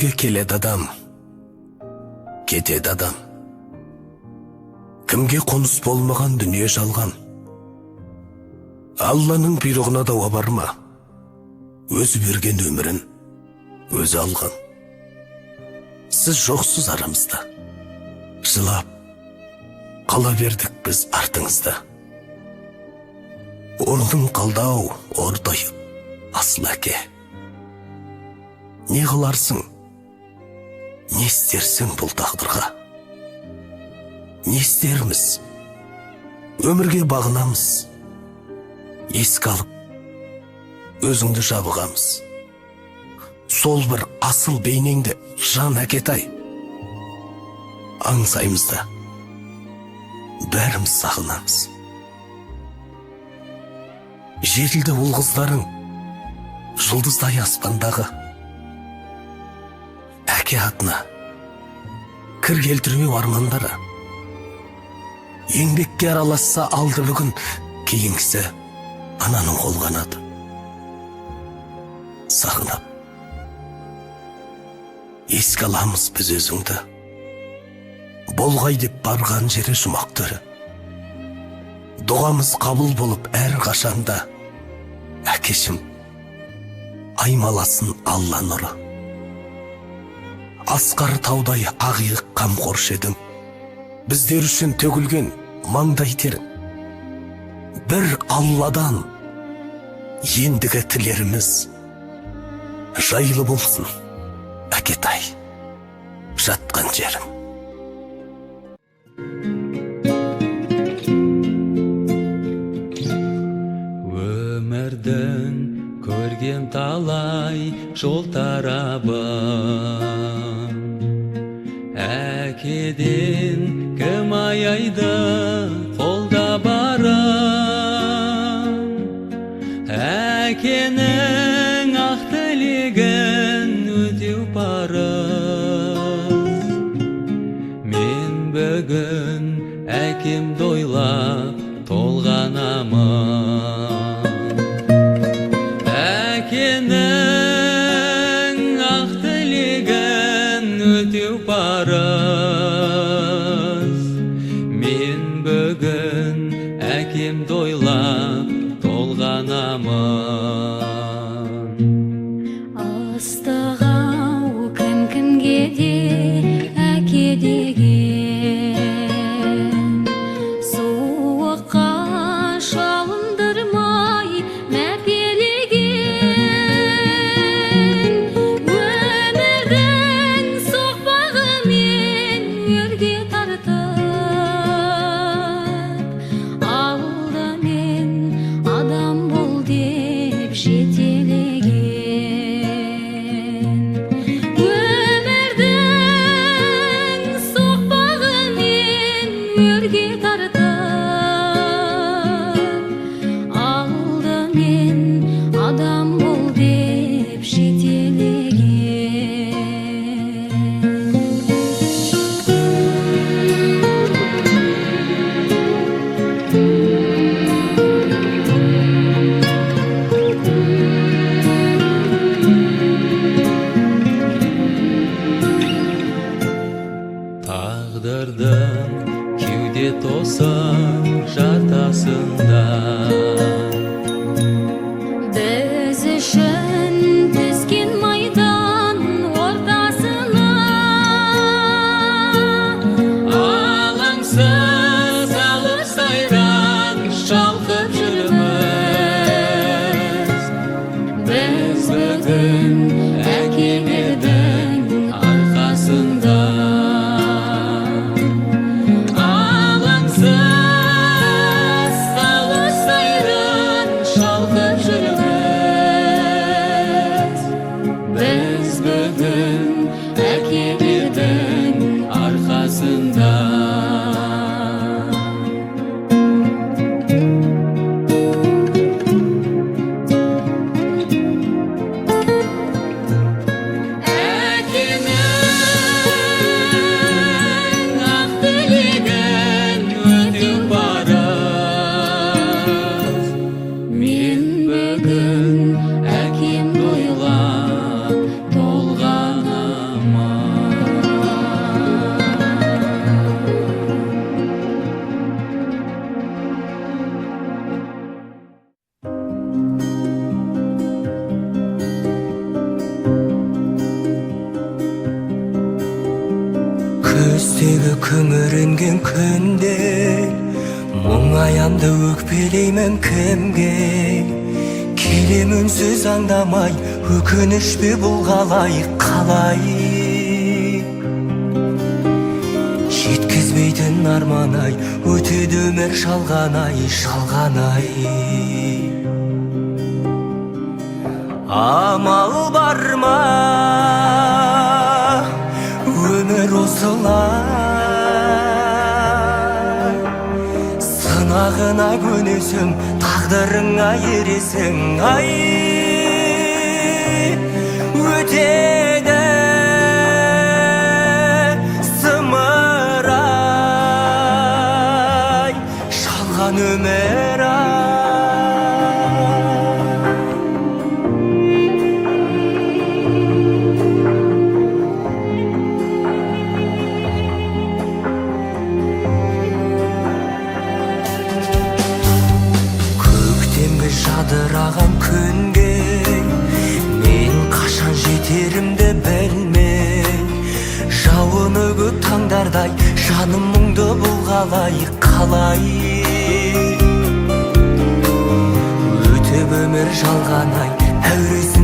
Өмірге келеді адам, кетеді адам. Кімге қоныс болмаған дүние жалған. Алланың бұйрығына дауа бар ма? Өзі берген өмірін өзі алған. Сіз жоқсыз арамызда. Жылап қала бердік біз артыңызда. Орның қалды-ау ортайып, асыл әке. Не қыларсың, не істерсің бұл тағдырға? Не істерміз? Өмірге бағынамыз. Еске алып, өзіңді жабығамыз. Сол бір асыл бейнеңді, жан әкетай, аңсаймыз да, бәріміз сағынамыз. Жетілді ұл қыздарың, жұлдыздай аспандағы. Әке атына кір келтірмеу армандары. Еңбекке араласса алды бүгін, кейінгісі ананың қол қанаты. Сағынып еске аламыз біз өзіңді. Болғай деп барған жері жұмақ төрі. Дұғамыз қабыл болып әр қашанда. Әкешім, аймаласын Алла нұры. Асқар таудай ақиық қамқоршы едің. Біздер үшін төгілген маңдай терің. Бір Алладан ендігі тілеріміз жайлы болсын, әкетай, жатқан жерің. Өмірдің көрген талай жол тарабын, әкеден кім аяйды қолда барын? Әкенің ақ тілегін өтеу парыз. Мен бүгін әкемді ойлап толғанамын. Әкенің ақ тілегін өтеу парыз. Мен бүгін әкемді ойлап толғанамын. Ыстық-ау кім кімге де әке деген, суыққа шалындырмай мәпелеген, өмірдің соқпағымен өрге тартып, алдымен адам бол деп жетелеген. Түнектегі күңіренген күнде мұңаямды, өкпелеймін кімге? Келем үнсіз аңдамай, өкініш пе бұл, қалай, қалай? Жеткізбейтін арман ай, өтеді өмір жалған ай, жалған ай. Амал бар ма, өмір осылай, сынағына көнесің, тағдырыңа ересің ай. Өтеді зымырай жалған өмір ай. Көктемгі жадыраған күнге мен қашан жетерімді білмей, жауыны көп таңдардай, жаным мұңды, бұл қалай, қалай? Өтіп өмір жалған ай, әуре.